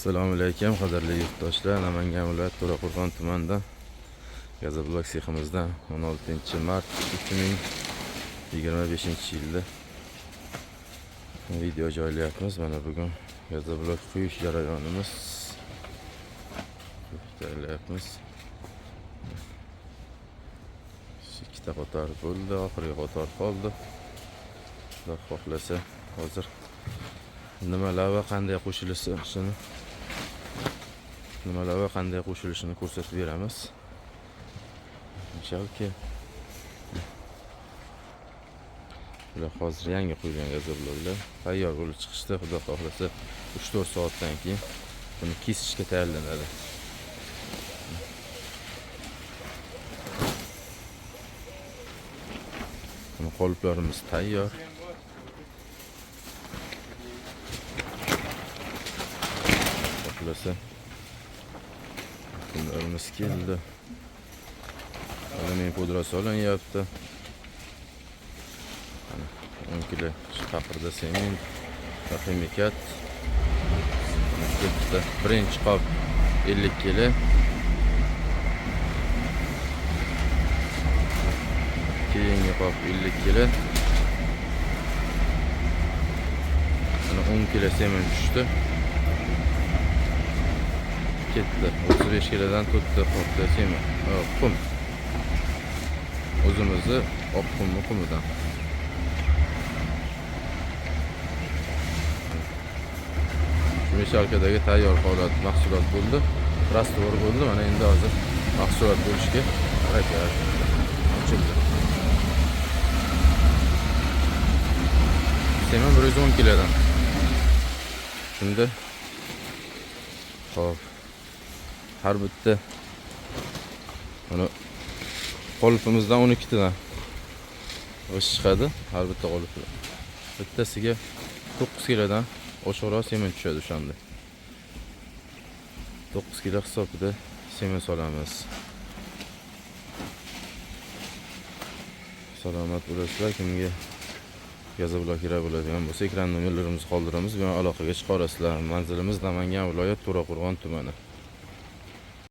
Assalomu alaykum qadrli yurtdoshlar. Namangan viloyati To'raqo'rg'on tumanidan gazoblok seximizdan 16 mart 2025 yilda video joylayapmiz. Mana bugun gazoblok quyish jarayonimiz joylayapmiz. Ikkita qator bo'ldi, oxirgi qator qoldi. Xudo xohlasa hozir nimalar va qanday qo'shilishini nimalar va qanday qo'shilishini ko'rsatib beramiz. Inshallah. Bular hozir yangi quyilgan gazobloklar tayyor bo'lib chiqishdi. Xudo xohlasa 3-4 soatdan keyin buni kesishga tayyorlanadi. Buni qoliplarimiz tayyor. Xohlasa kunlarimiz keldi. Alyumin pudra solinyapti. Mana 10 kilo taqirda sement va ximikat. Ketdi. Birinchi qop 50 kilo. Keyingi qop 50 kilo. Mana 10 kilo sement tushdi. Ketdi. 35 kilodan to'rtta qopda sement, qum. O'zimizni oq qumni qumidan. Shu meshalkadagi tayyor holat mahsulot bo'ldi. Rastvor bo'ldi. Mana endi hozir mahsulot bo'lishga harakat ochildi. Sement 110 kilodan. Shunda hop har bitta mana qolipimizdan 12 tadan g'isht chiqadi har bitta qolipdan. Bittasiga 9 kilodan oshiqroq sement tushadi o'shanda. 9 kilo hisobida sement solamiz. Salomat bo'lasizlar. Kimga gazoblok kerak bo'ladigan bo'lsa, ekran nomerlarimizni qoldiramiz, bilan aloqaga chiqa olasizlar. Manzilimiz Namangan viloyat To'raqo'rg'on tumani.